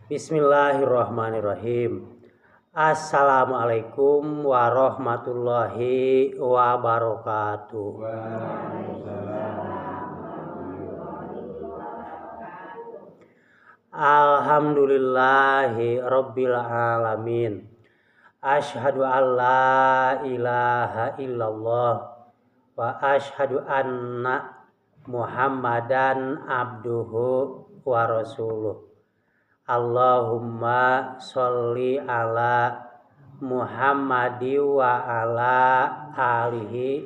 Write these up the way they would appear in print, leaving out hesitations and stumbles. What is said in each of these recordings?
Bismillahirrahmanirrahim. Assalamualaikum warahmatullahi wabarakatuh. Alhamdulillahi rabbil alamin. Asyhadu an la ilaha illallah wa asyhadu anna Muhammadan abduhu wa rasuluh. Allahumma sholli ala Muhammadi wa ala alihi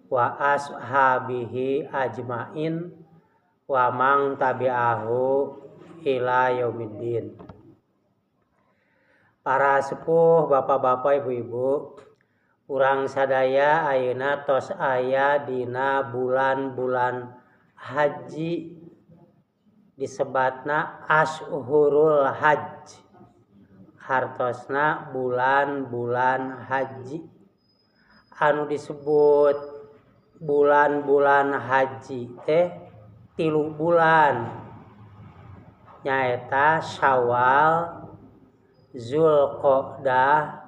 wa ashabihi ajmain wa man tabi'ahu ila yaumiddin. Para sepuh, bapak-bapak, ibu-ibu, urang sadaya ayeuna tos aya dina bulan-bulan haji, disebatna Ashurul Hajj, hartosna bulan-bulan haji. Anu disebut bulan-bulan haji teh 3 bulan, nyaeta Syawal, Zulqa'dah,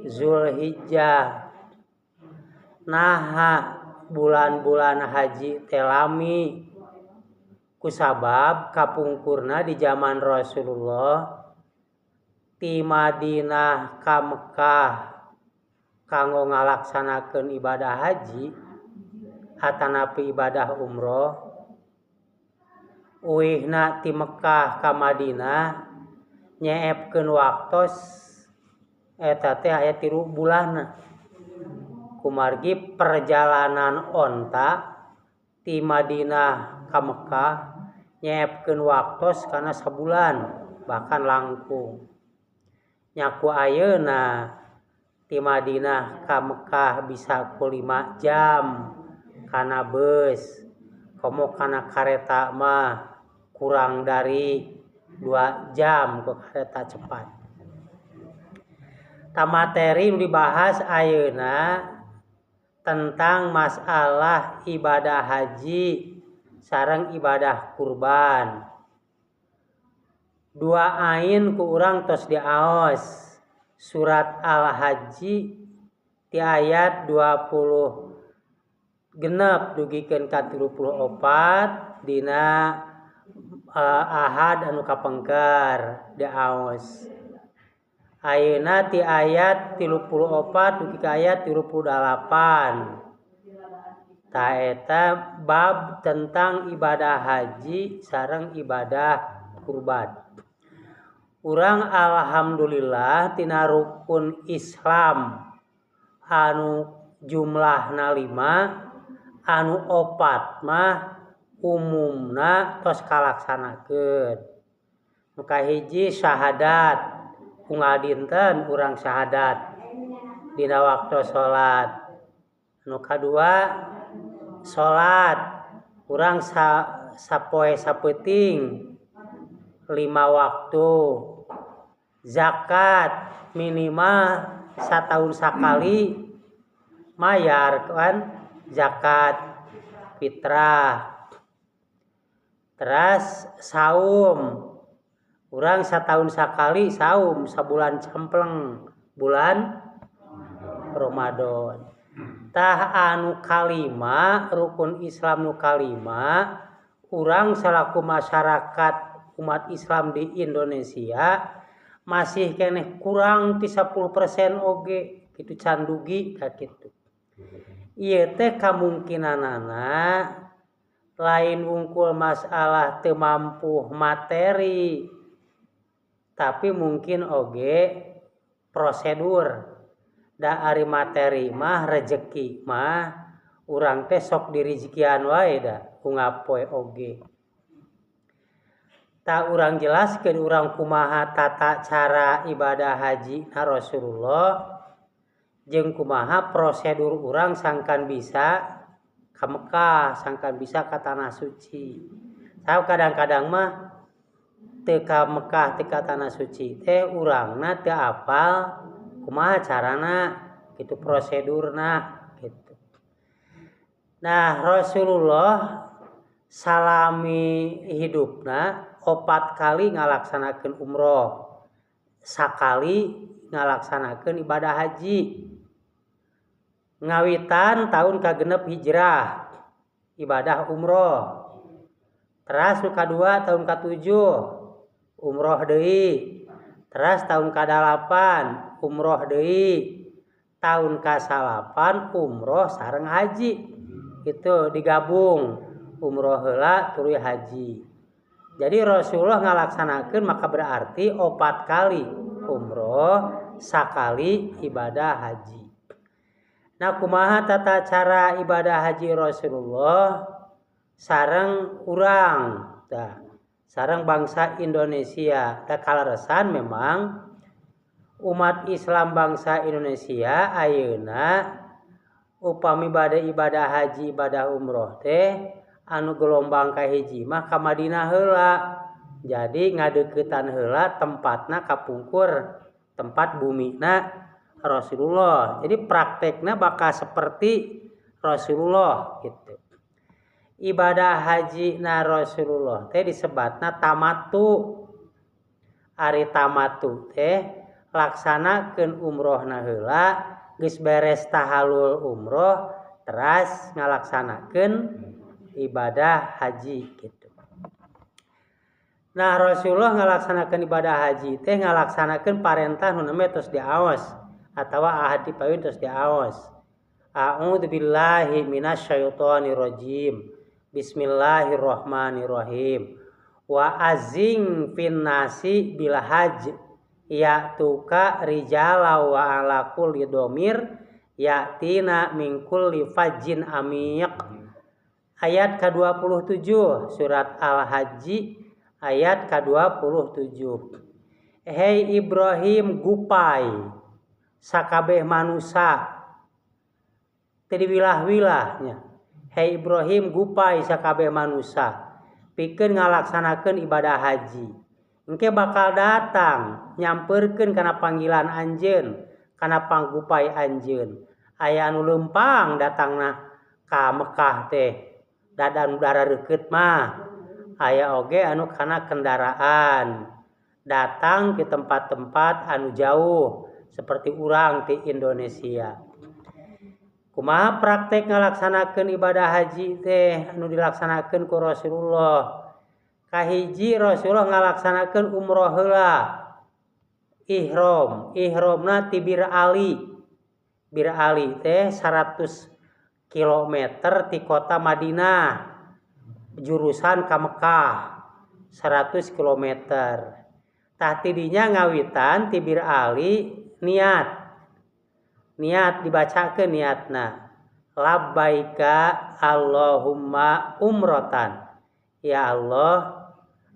Zulhijjah. Naha bulan-bulan haji teh lami kusabab kapungkurna di zaman Rasulullah ti Madinah ka Mekah kanggo ngalaksanakeun ibadah haji atanapi ibadah umroh, uihna ti Mekah ka Madinah nyeepkeun waktos eta teh aya 3 bulanna. Kumargi perjalanan onta ti Madinah ka Mekah nyeepkeun waktos kana sabulan bahkan langkung. Nyaku ayeuna ti Madinah ka Mekah bisa ku 5 jam kana bus, komo kana kareta mah kurang dari 2 jam ku kereta cepat. Ta materi nu dibahas ayeuna tentang masalah ibadah haji sareng ibadah kurban. Dua ain ku urang tos diaos. Surat Al-Haji ti ayat 26 dugikeun ka 34 dina Ahad anu kapengker diaos. Ayeuna ti ayat 34 dugi ka ayat 38. Ta eta bab tentang ibadah haji sareng ibadah kurban. Urang alhamdulillah tina rukun Islam anu jumlahna 5, anu 4 mah umumna tos kalaksanakeun. Nu kahiji syahadat, unggal dinten urang syahadat dina waktu salat. Nu kadua salat, urang sapoe sapeuting 5 waktu. Zakat minimal satahun sakali mayar kan zakat fitrah. Teras saum, urang satahun sakali saum sabulan campleng bulan Ramadan. Tah anu kalima, rukun Islam nu kalima, urang salaku masyarakat umat Islam di Indonesia masih keneh kurang ti 10% oge kitu can dugi ka kitu. Ieu teh kamungkinanana lain wungkul masalah teu mampu materi, tapi mungkin oge prosedur. Da ari materi mah rejeki mah urang teh sok dirijikian wae da unggal poe oge. Ta urang jelaskeun urang kumaha tata cara ibadah haji na Rasulullah jeung kumaha prosedur urang sangkan bisa ka Mekah, sangkan bisa ka tanah suci. Sabab kadang-kadang mah teu ka Mekah teu ka tanah suci teh urangna teu apal kumaha carana kitu prosedurna gitu. Nah, Rasulullah salami hidupna 4 kali ngalaksanakeun umroh, sakali ngalaksanakeun ibadah haji. Ngawitan tahun ka-6 hijrah ibadah umroh. Teras nu kadua tahun ka-7 umroh deui. Teras tahun ka-8 umroh deui. Tahun ka-9 umroh sareng haji. Itu digabung umroh heula tuluy haji. Jadi Rasulullah ngalaksanakeun maka berarti 4 kali umroh, sakali ibadah haji. Nah, kumaha tata cara ibadah haji Rasulullah sareng urang, tah, sareng bangsa Indonesia. Tah kaleresan memang umat Islam bangsa Indonesia ayeuna upami bade ibadah haji ibadah umroh teh anu gelombang kahiji mah ka Madinah heula. Jadi ngadeuketan heula tempatna kapungkur tempat bumina Rasulullah. Jadi praktekna bakal seperti Rasulullah gitu. Ibadah haji na Rasulullah teh disebatna tamattu. Ari tamattu teh laksanakeun umrohna heula, geus beres tahalul umroh teras ngalaksanakeun ibadah haji gitu. Nah, Rasulullah ngalaksanakeun ibadah haji teh ngalaksanakeun parentah nu namanya tos diaos atawa ahad dipayun tos diaos. A'udzubillahi minasyaitonirrajim. Bismillahirrahmanirrahim. Wa azing fin nasi bil hajj ya'tuka rijala wa ala kulli domir ya'tina min kulli fajjin amiq. Ayat ke-27 surat Al-Haji ayat ke-27. Hei Ibrahim gupai sakabeh manusa teu diwilah-wilahnya. Hei Ibrahim gupai sakabeh manusa pikeun ngalaksanakeun ibadah haji. Engke bakal datang nyamperkeun kana panggilan anjeun, kana panggupai anjeun. Aya anu leumpang datangna ka Mekah teh, dadan udara reukeut mah. Aya oge anu kana kendaraan datang ke tempat-tempat anu jauh seperti urang di Indonesia. Kumaha praktek ngalaksanakeun ibadah haji teh anu dilaksanakeun ku Rasulullah? Kahiji Rasulullah ngalaksanakeun umroh heula. Ihram, ihramna ti Bir Ali. Bir Ali teh 100 kilometer ti kota Madinah jurusan ka Mekah 100 kilometer. Tah tidinya ngawitan ti Bir Ali niat. Niat dibacakeun niatna. Labbaika Allahumma umrotan. Ya Allah,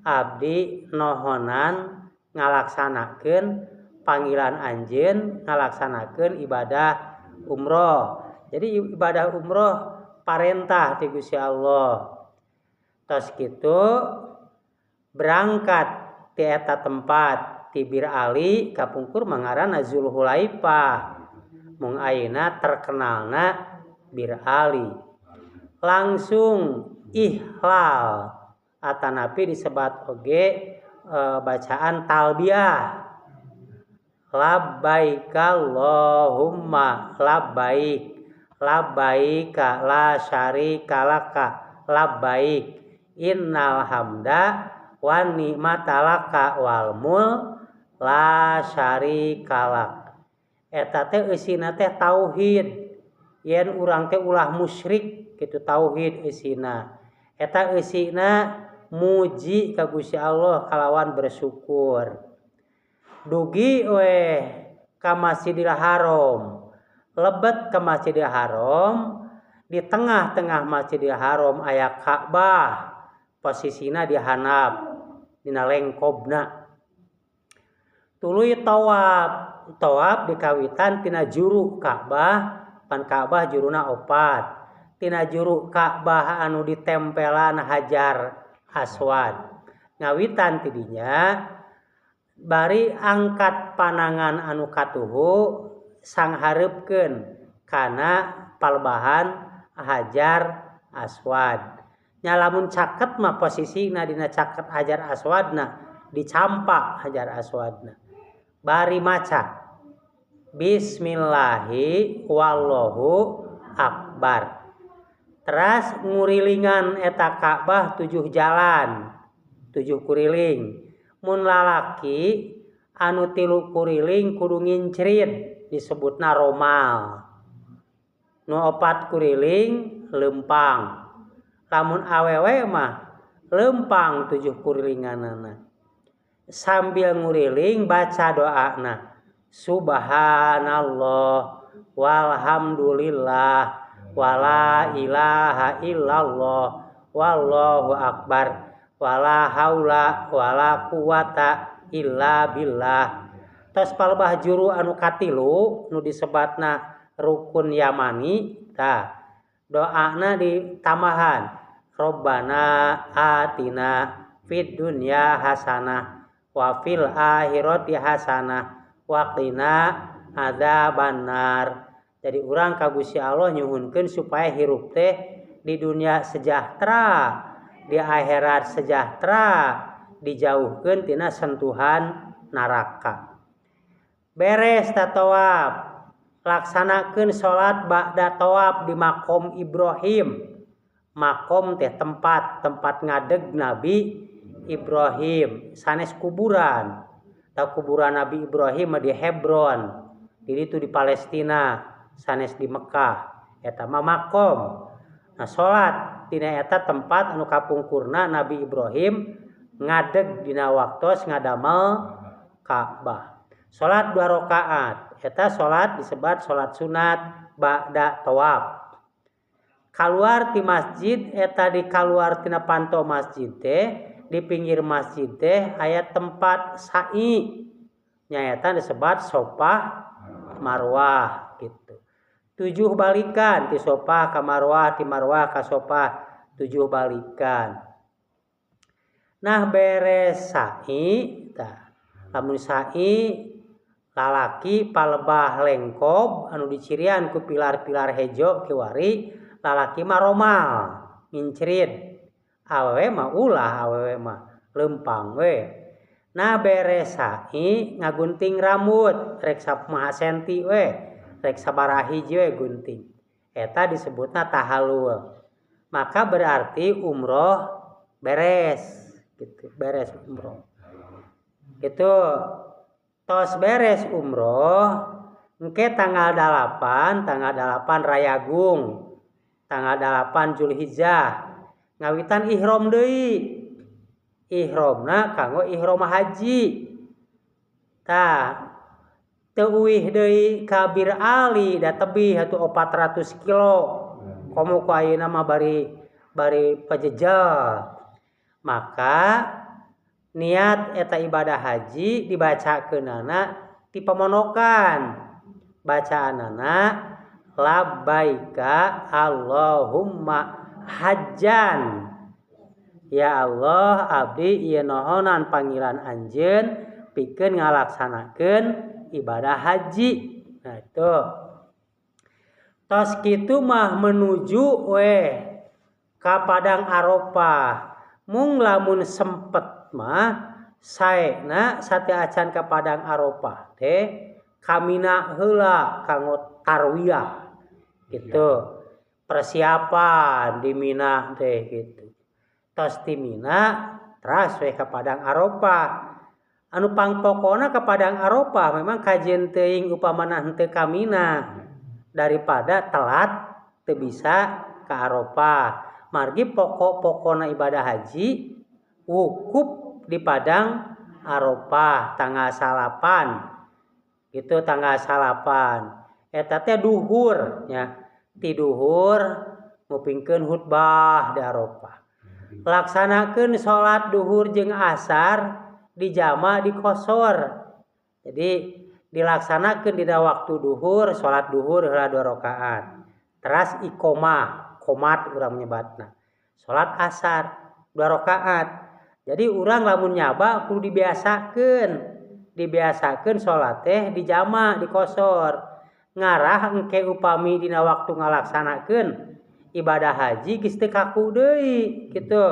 abdi nohonan ngalaksanakeun panggilan anjeun, ngalaksanakeun ibadah umroh. Jadi ibadah umroh parentah ti Gusti Allah. Tos kitu berangkat ti eta tempat ti Bir Ali kapungkur mangaranna Zulhulaifah. Mung ayeuna terkenalna Bir Ali. Langsung ihlal atanapi disebat oge bacaan talbiyah. Labbaikallahumma labbaik labbaika la syarika laka labbaik innal hamda wan ni'mata laka wal mul la syarikalak. Eta teh eusina teh tauhid. Yen urang teh ulah musyrik kitu tauhid eusina. Eta eusina muji ka Gusti Allah kalawan bersyukur. Dugi weh ka Masjidil Haram. Lebet ka Masjidil Haram, di tengah-tengah Masjidil Haram aya Ka'bah, posisina di handap dina lengkobna. Tuluy tawaf, tawaf dikawitan tina juru Ka'bah, pan Ka'bah juruna 4. Tina juru Ka'bah anu ditempelan Hajar Aswad. Ngawitan tidinya bari angkat panangan anu katuhu sanghareupkeun kana palbahan Hajar Aswad. Nya lamun caket mah posisina dina caket Hajar Aswadna, dicampak Hajar Aswadna. Bari maca Bismillahi wallahu akbar. Teras ngurilingan eta Ka'bah 7 jalan, 7 kuriling. Mun lalaki anu 3 kuriling kudu ngincrid disebutna romal. Nu 4 kuriling lempang. Lamun awewe mah lempang 7 kurilinganana. Sambil nguriling baca doana. Subhanallah walhamdulillah wala ilaha illallah wallahu akbar wala haula wala quwata illa billah. Tos palebah juru anu katilu nu disebatna rukun yamani tah doana ditambahan Rabbana atina fid dunya hasanah wa fil akhirati hasanah wa qina adzabannar. Jadi urang ka Gusti Allah nyuhunkeun supaya hirup teh di dunia sejahtera, di akhirat sejahtera, dijauhkeun tina sentuhan neraka. Beres tawaf, laksanakeun salat ba'da tawaf di makom Ibrahim. Makom teh tempat ngadeg Nabi Ibrahim, sanes kuburan. Ta kuburan Nabi Ibrahim di Hebron, di itu di Palestina, sanes di Mekah. Eta mah makom. Nah, salat dina eta tempat anu kapungkurna Nabi Ibrahim ngadeg dina waktos ngadamel Ka'bah. Salat 2 rakaat. Eta salat disebat salat sunat ba'da tawaf. Kaluar ti masjid eta di kaluar tina panto masjid teh di pinggir masjid teh aya tempat sa'i. Nyaeta disebat Sofah Marwah gitu. 7 balikan ti Sofah ka Marwah, ti Marwah ka Sofah, 7 balikan. Nah beres sa'i tah. Lamun sa'i lalaki palebah lengkob anu dicirian ku pilar-pilar hejo kiwari, lalaki mah romal ngincrid. Awewe mah ulah, awewe mah lempang we. Nah beres sa'i ngagunting rambut rek sakumaha senti we, rek sabaraha hiji we gunting. Eta disebutna tahalul. Maka berarti umroh beres gitu, beres umroh. Gitu. Tos beres umroh engke tanggal 8, tanggal 8 Rayagung, tanggal 8 Zulhijjah ngawitan ihram deui. Ihramna kanggo ihram haji. Tah teu uih deui ka Bir Ali da tebih atuh 400 kilo. Komo ku ayeuna mah bari pajejel. Maka niat eta ibadah haji dibacakeunana ti pamonokan. Bacaanana labbaika Allahumma hajjan. Ya Allah, abdi ieu nohonan panggilan anjeun pikeun ngalaksanakeun ibadah haji. Nah itu. Tos kitu mah menuju weh ka Padang Arafah. Mung lamun sempet mah saena sateuacan ka Padang Arafah teh kamina heula kanggo tarwiyah gitu. Persiapan di Mina teh gitu. Tos di Mina teras we ka Padang Arafah. Anu pangpokona ka Padang Arafah memang kajen teuing upamana henteu ka Mina daripada telat teu bisa ka Arafah. Margi pokok-pokona ibadah haji wukuf di Padang Arafah tanggal 9. Itu tanggal 9. Eta teh duhur nya. Ti duhur ngupingkeun khutbah di Arafah. Laksanakeun salat duhur jeung asar dijama di kosor. Jadi dilaksanakeun dina waktu duhur, salat duhur heula 2 rakaat. Teras iqamah, qomat urang nyebatna. Salat asar 2 rakaat. Jadi urang lamun nyaba kudu dibiasakeun. Dibiasakeun salat teh dijama di kosor. Ngarah engke upami dina waktu ngalaksanakeun Ibadah haji geus teu kaku deui kitu.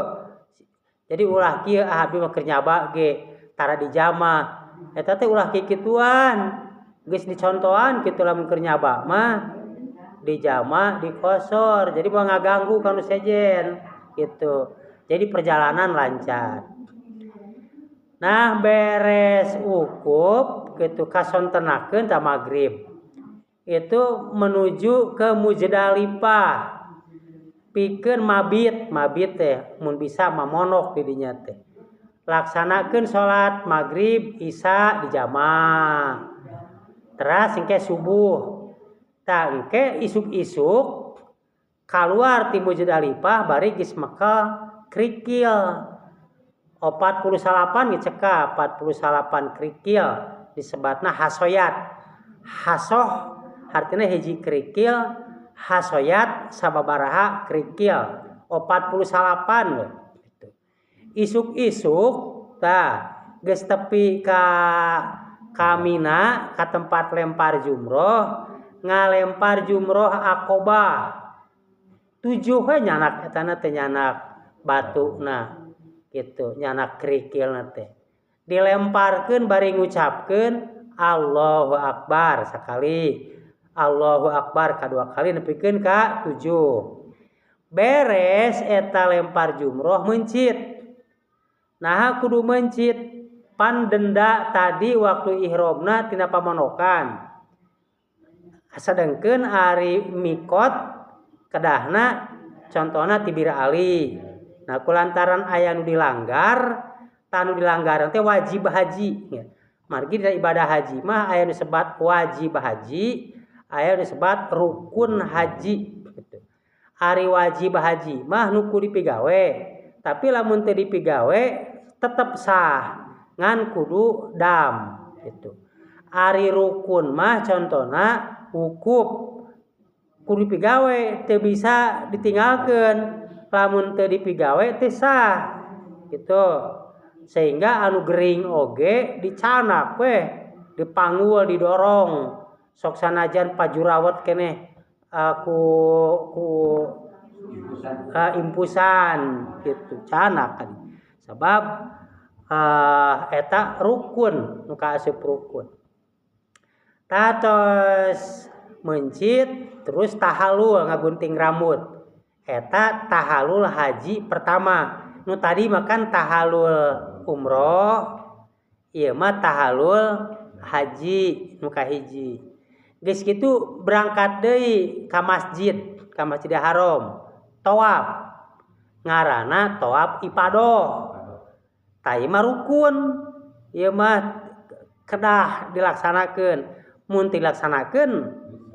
Jadi ulah kieu ah abdi mah keur nyaba ge tara dijama. Eta teh ulah kikituan. Geus dicontohan kitu lamun keur nyaba mah dijama dikosor. Jadi moal ngaganggu ka nu sejen gitu. Jadi perjalanan lancar. Nah beres wukuf gitu kasontenakeun ta magrib. Itu menuju ke Muzdalifah. Pikeun mabit, mabit teh mun bisa mamonok di dinya teh. Laksanakeun salat magrib, isya dijama. Teras engke subuh. Tah engke isuk-isuk kaluar ti Muzdalifah bari geus mekel kerikil. 48 ge cekap, 48 kerikil disebatna hasoyat. Hasoh artinya hiji kerikil, hasoyat sababaraha kerikil 48 we. Gitu. Isuk-isuk tah geus tepi ka Mina ka tempat lempar jumroh, ngalempar jumroh Aqobah. 7 we nyanak etana teh nyanak batuna gitu, nyanak kerikilna teh. Dilemparkeun bari ngucapkeun Allahu Akbar sakali. Allahu Akbar kadua kali nepikeun ka 7. Beres eta lempar jumroh mencit. Naha kudu mencit? Pan denda tadi waktu ihramna tina pamonokan. Sadengkeun ari mikot kedahna contohna ti Bir Ali. Nah kulantaran aya nu dilanggar, tanu dilanggar teh wajib haji. Margi dina ibadah haji mah aya nu disebat wajib haji, aya nu disebat rukun haji gitu. Ari wajib haji mah nu kudu dipigawe, tapi lamun teu dipigawe tetep sah ngan kudu dam gitu. Ari rukun mah contona wukuf kudu dipigawe teu bisa ditinggalkeun, lamun teu dipigawe teu sah gitu. Sehingga anu gering oge dicanak we, dipanggul, didorong. Sok sanajan pajurawat keneh ku impusan gitu canak kan. Sebab eta rukun nu kaasup rukun. Tatos mencit terus tahalul ngagunting rambut. Eta tahalul haji pertama. Nu tadi makan tahalul umroh, ieu mah tahalul haji nu kahiji. Geus kitu berangkat deui ka masjid, ka Masjidil Haram. Tawaf. Ngaranna tawaf ifadah. Tah ieu mah rukun. Ieu mah kedah dilaksanakeun. Mun teu dilaksanakeun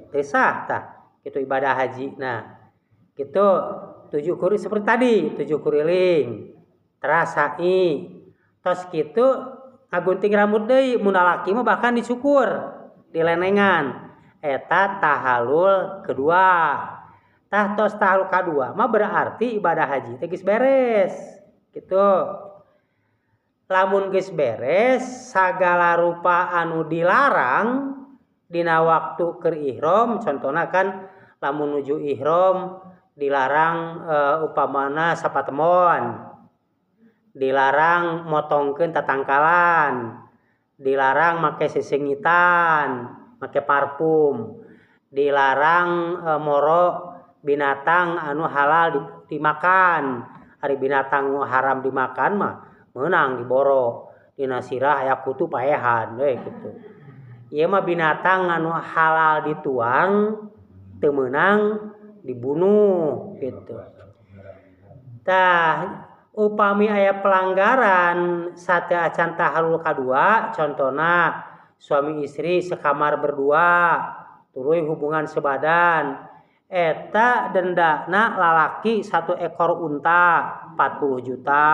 teu sah tah kitu ibadah haji. Nah, kitu 7 kuri seperti tadi, 7 kuriling. Teras sa'i. Tos kitu ngagunting rambut deui, mun lalaki mah bahkan dicukur, dilenengan. Eta tahalul kedua. Tah tos tahalul kadua mah berarti ibadah haji teh geus beres. Gitu. Lamun geus beres sagala rupa anu dilarang dina waktu keur ihram, contohna kan lamun nuju ihram dilarang upamana sapatemon, dilarang motongkeun tatangkalan, dilarang make sesengitan, make parfum, dilarang moro binatang anu halal dimakan. Ari binatang nu haram dimakan mah meunang diboro, dina sirah aya kutu paehan we kitu. Ieu mah binatang anu halal dituang teu meunang dibunuh gitu. Tah upami aya pelanggaran sateuacan tahalul kadua, contona suami istri sekamar berdua tuluy hubungan sebadan, eta dendana lalaki 1 ekor unta 40 juta,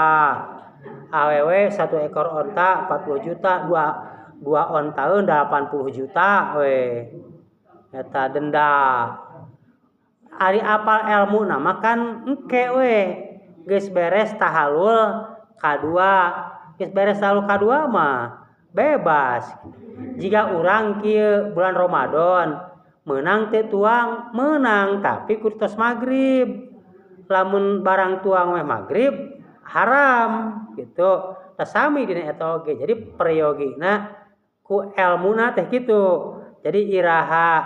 awewe 1 ekor onta 40 juta, dua ontaeun 80 juta we eta denda. Ari apal ilmu nama kan engke we geus beres tahalul kadua, geus beres tahalul kadua mah bebas. Jika urang kieu bulan Ramadan Meunang teu tuang? Meunang, tapi kudu tos magrib. Lamun barang tuang meh magrib haram gitu. Tah sami dina eta oge. Jadi prayogina ku elmuna teh kitu. Jadi iraha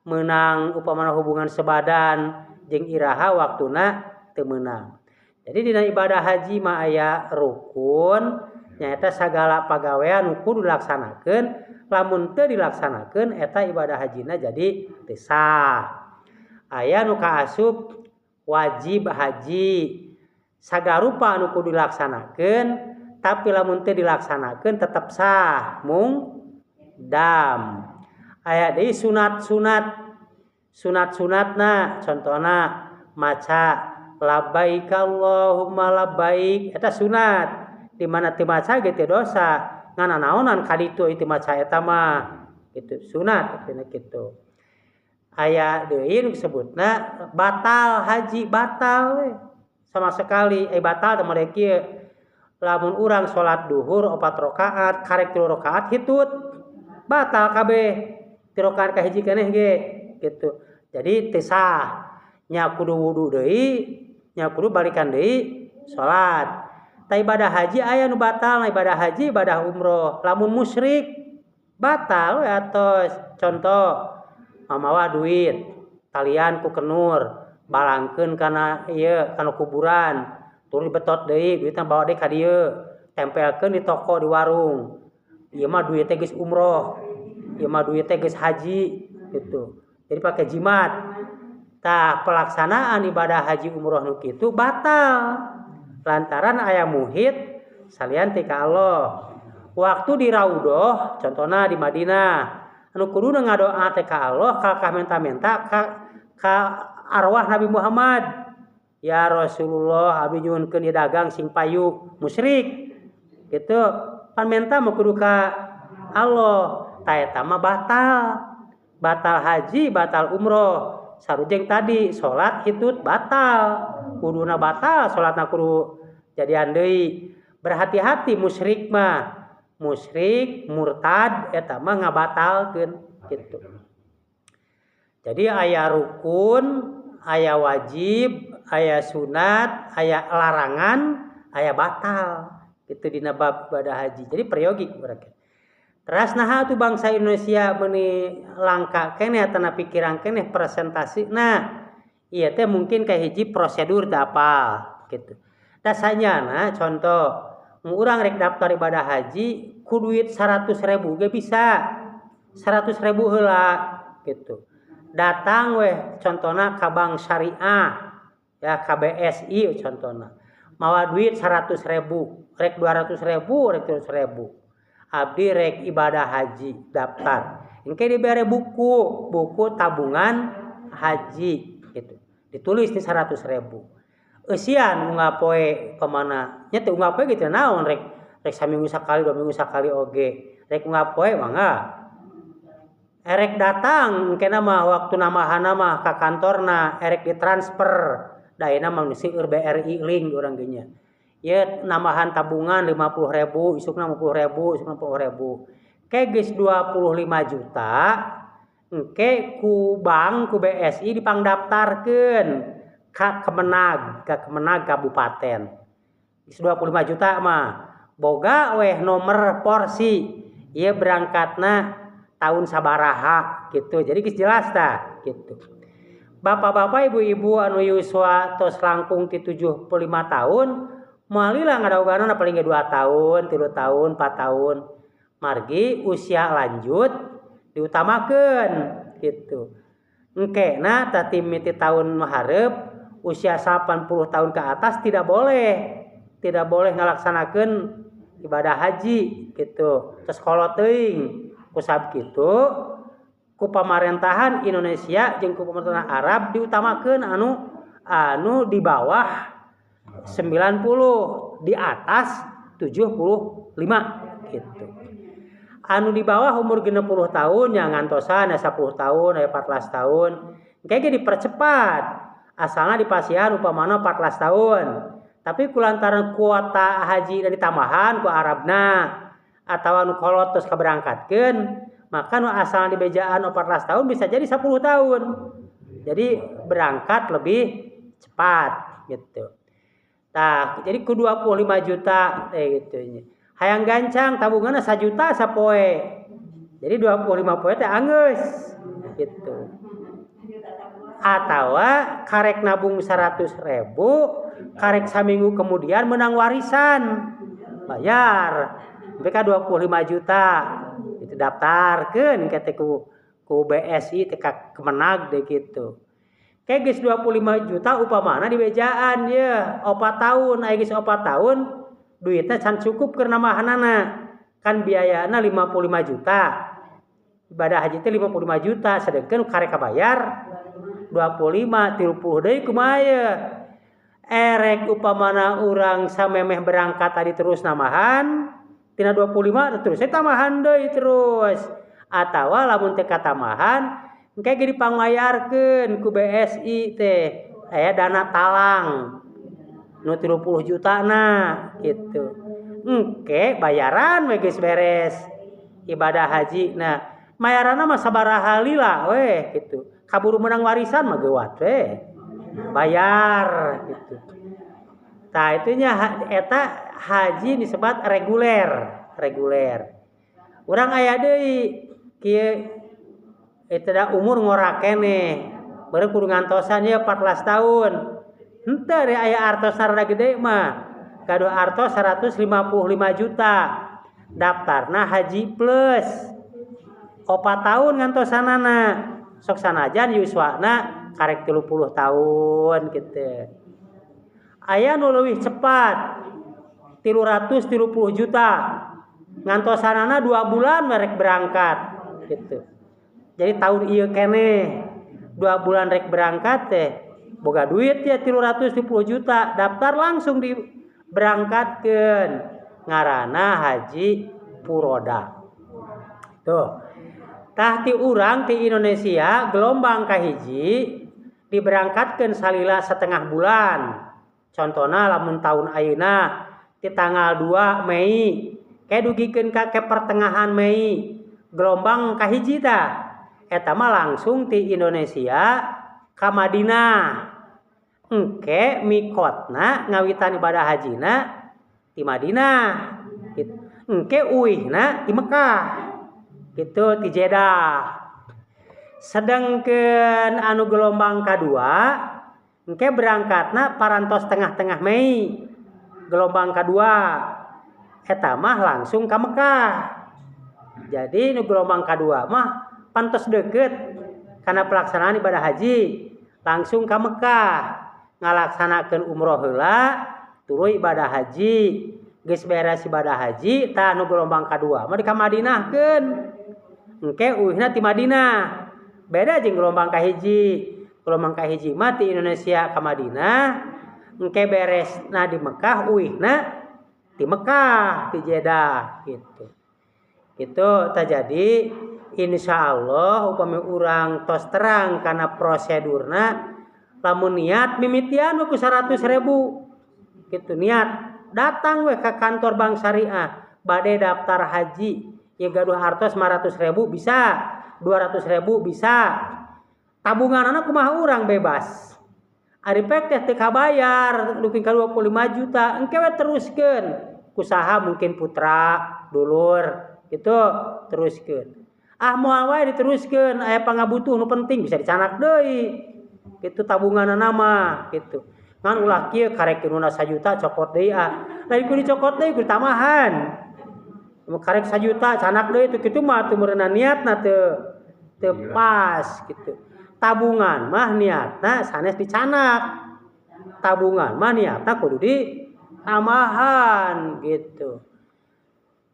meunang upamana hubungan sebadan jeung iraha waktuna teu meunang. Jadi dina ibadah haji mah aya rukun nyaeta sagala pagawean nu kudu dilaksanakeun, lamun teu dilaksanakeun eta ibadah hajina jadi teu sah. Aya nu kaasup wajib haji, sagarupa nu kudu dilaksanakeun tapi lamun teu dilaksanakeun tetep sah mung dam. Aya deui sunat-sunat, sunat-sunatna contohna maca labbaik Allahumma labbaik eta sunat, di mana teu maca ge teu dosa, ngan nanaonan ka ditu teu maca eta mah gitu, sunat artina kitu. Aya deui nu disebutna batal haji, batal we sama sekali, batal teh mode kieu. Lamun urang salat duhur 4 rakaat karek 3 rakaat hitut batal kabeh, 3 rakaat kahiji keneh ge gitu. Jadi teu sah, nya kudu wudu deui, nya kudu balikan deui salat. Ta ibadah haji aya nu batal, ibadah haji ibadah umroh. Lamun musyrik batal we atos. Contoh mamawa duit talian ku kenur balangkeun kana ieu kana kuburan, tuluy betot deui duitna bawa deui ka dieu, tempelkeun di toko di warung. Ieu mah duit teh geus umroh, ieu mah duit teh geus haji gitu. Jadi pakai jimat. Tah pelaksanaan ibadah haji umroh nu kitu batal lantaran aya muhit salian ti ka Allah. Waktu di Raudhah contohna di Madinah, anu kuduna ngadoa teh ka Allah kalakah menta-menta ka arwah Nabi Muhammad. Ya Rasulullah abdi nyuhunkeun ieu dagang sing payu, musyrik gitu. Pan menta mah kudu ka Allah. Tah eta mah batal. Batal haji, batal umroh. Sarujeng tadi salat hitut batal, kuduna batal, salatna kudu jadian deui. Berhati-hati musyrik mah, musyrik murtad eta mah ngabatalkeun gitu. Jadi aya rukun, aya wajib, aya sunat, aya larangan, aya batal gitu dina bab ibadah haji. Jadi peryogi mereka. Teras naha tuh bangsa Indonesia meuni langka keneh atana pikiran keneh presentasi. Nah, ieu teh mungkin kahiji prosedur teu apal gitu. Dasanyana contoh urang rek daftar ibadah haji ku duit 100.000 ge bisa. 100.000 heula gitu. Datang weh contohna ka bank syariah ya KBSI contohna. Mawa duit 100.000, rek 200.000, rek 300.000. Abdi rek ibadah haji daftar. Engke dibere buku, buku tabungan haji gitu. Ditulis di 100.000. Eusian unggal poe pamana? Nya teu unggal poe gitu naon rek rek saminggu sakali, 2 minggu sakali oge. Rek unggal poe mangga. Erek datang engke mah waktu namahana mah ka kantorna, erek ditransfer. Da ayeuna mah seueur BRI link urang ge nya. Ieu nambahan tabungan 50.000, isukna 50.000, isukna 50.000. Ke geus 25 juta, engke ku bank ku BSI dipangdaftarkeun ka Kemenag, ka Kemenag kabupaten. Geus 25 juta mah boga weh nomor porsi. Ieu berangkatna tahun sabaraha gitu. Jadi geus jelas tah gitu. Bapak-bapak, ibu-ibu anu yuswa tos langkung ti 75 tahun, moal lila ngadaoganana paling ge 2 tahun, 3 tahun, 4 tahun. Margi usia lanjut diutamakeun gitu. Engkena tah mimiti tahun hareup usia 80 tahun ke atas tidak boleh ngalaksanakeun ibadah haji gitu. Terus kolot teuing kusab kitu ku pamarentahan Indonesia jeung ku pamerintahan Arab diutamakeun anu di bawah 90, di atas 75 gitu. Anu di bawah umur 60 tahun yang ngantosan ya 10 tahun, ya 14 tahun. Engke ge dipercepat. Asalna dipasihan upamana 14 tahun. Tapi kulantaran kuota haji dan ditambahan ku Arabna atawa nu kolot terus kaberangkatkeun, Maka nu asalna dibejaan 14 tahun bisa jadi 10 tahun. Jadi berangkat lebih cepat gitu. Tah, jadi ku 25 juta gitu nya. Hayang gancang tabunganna 1 juta sapoe. Jadi 25 poe teh anggeus gitu. Atawa karek nabung 100.000, karek saminggu kemudian menang warisan. Bayar. Sampai ka 25 juta. Itu daftarkeun ke ku BSI teh ka Kemenag deh gitu. Kayak geus 25 juta upamana di bejaan ye 4 tahun, aya geus 4 tahun duitnya can cukup keur nambahanana. Kan biayana 55 juta. Ibadah haji teh 55 juta, sedengkeun karek kabayar 25, 30 deui kumaha ye. Erek upamana urang samemeh berangkat tadi terus nambahan tina 25 terus saya tambahan deui terus. Atawa lamun teu katambahan engke ge dipangmayarkeun ku BSI teh aya dana talang nu 30 juta na gitu. Engke bayaran we geus beres ibadah haji. Nah, mayaranna mah sabaraha lila we gitu. Kaburu menang warisan mah geuwat we. Bayar gitu. Tah itunya eta haji disebut reguler, reguler. Urang aya deui kieu eta da umur ngora keneh. Baru kudu ngantosan ye 14 tahun. Henteu deh aya artos rada gede mah. Gaduh artos 155 juta. Daftarna haji plus. 4 tahun ngantosanana. Sok sanajan yuswana karek 30 tahun gitu. Aya nu leuwih cepat 330 juta. Ngantosanana 2 bulan rek berangkat gitu. Jadi tahun ieu keneh 2 bulan rek berangkat teh boga duit ya 330 juta, daftar langsung diberangkatkeun. Ngaranna haji puroda. Tuh. Tah ti urang ti Indonesia gelombang kahiji diberangkatkeun salila setengah bulan. Contohna lamun tahun ayeuna ti tanggal 2 Mei ke dugikeun ka ke pertengahan Mei gelombang kahiji tah. Eta mah langsung ti Indonesia ka Madinah. Engke mikotna ngawitan ibadah hajina ti Madinah. Gitu. Engke uihna ti Mekah. Gitu ti Jeddah. Sedangkeun anu gelombang kadua engke berangkatna parantos tengah-tengah Mei. Gelombang kadua eta mah langsung ka Mekah. Jadi nu gelombang kadua mah pantos deket karena pelaksanaan ibadah haji langsung ka Mekah ngalaksanakeun umroh heula tuluy ibadah haji. Geus beres ibadah haji tah nu gelombang kadua mah di ka Madinahkeun. Engke uihna ti Madinah. Beda jeung gelombang kahiji. Gelombang kahiji mah ti Indonesia ka Madinah, engke beresna di Mekah, uihna di Mekah, di Jeddah gitu. Gitu terjadi insya Allah upami urang tos terang karena prosedurna lamun niat mimitian we ku 100.000 gitu niat datang we ke kantor bank syariah bade daftar haji ya gaduh artos 500.000 bisa 200.000 bisa tabunganana kumaha urang bebas ari pek teh teu kabayar dugi ka 25 juta engke we teruskeun kusaha mungkin putra dulur gitu teruskeun ah moal wae diteruskeun aya pangabutuh nu penting bisa dicanak deui kitu tabunganana mah kitu ngan ulah kieu karek nu 1 juta cokot deui ah lain kudu dicokot deui kudu tambahan mun karek 1 juta canak deui teu kitu mah teu meureunan niatna teu pas kitu tabungan mah niatna sanes dicanak tabungan mah niatna kudu ditambahan gitu.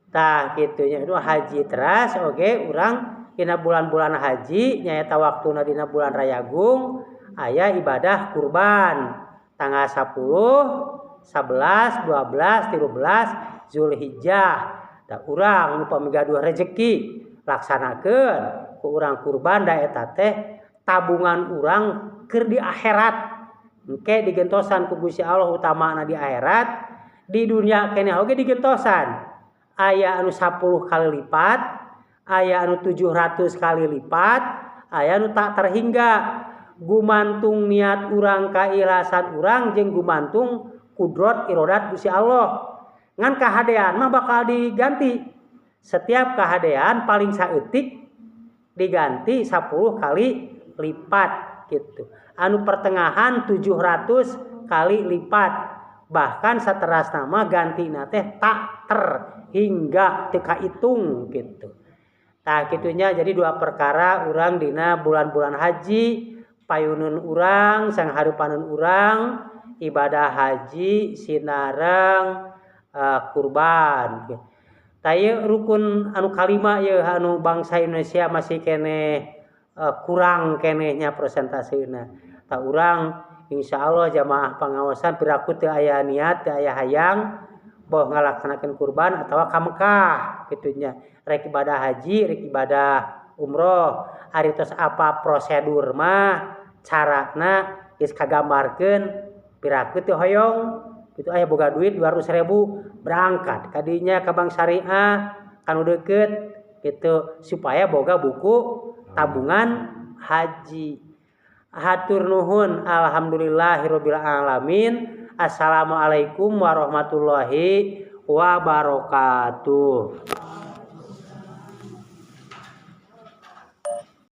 Tah kitunya itu haji teras oge urang dina bulan-bulan haji nyaeta waktuna dina bulan Rayagung aya ibadah kurban tanggal 10, 11, 12, 13 Zulhijjah. Da urang upami gaduh rejeki laksanakeun ku urang kurban da eta teh tabungan urang keur di akhirat. Engke digentosan ku Gusti Allah utamana di akhirat, di dunia keneh oge digentosan. Aya anu 10 kali lipat, Aya anu 700 kali lipat, aya anu tak terhingga. Gumantung niat urang, keikhlasan urang, jeung gumantung kudrot irodat Gusti Allah. Ngan kahadean mah bakal diganti. Setiap kahadean paling saeutik diganti 10 kali lipat gitu. Anu pertengahan 700 kali lipat. Bahkan saterasna mah gantina teh tak terhingga, teu kahitung gitu. Tah kitunya, jadi dua perkara urang dina bulan-bulan haji, payunun urang sang harupaneun urang ibadah haji sinareng kurban. Tah, ieu rukun anu kalima ye anu bangsa Indonesia masih keneh kurang kenehnya presentasena. Tah, urang insya Allah jamaah pengawasan piraku teu aya niat, teu aya hayang boh ngalaksanakeun kurban atawa ka Mekah kitunya, rek ibadah haji rek ibadah umroh. Ari tos apa prosedur mah carana geus kagambarkeun, piraku teu hoyong itu aya boga duit 200.000 berangkat kadinya ka bank syariah kanu deukeut gitu supaya boga buku tabungan haji. Hatur nuhun, alhamdulillahirabbil alamin. Assalamualaikum warahmatullahi wabarakatuh.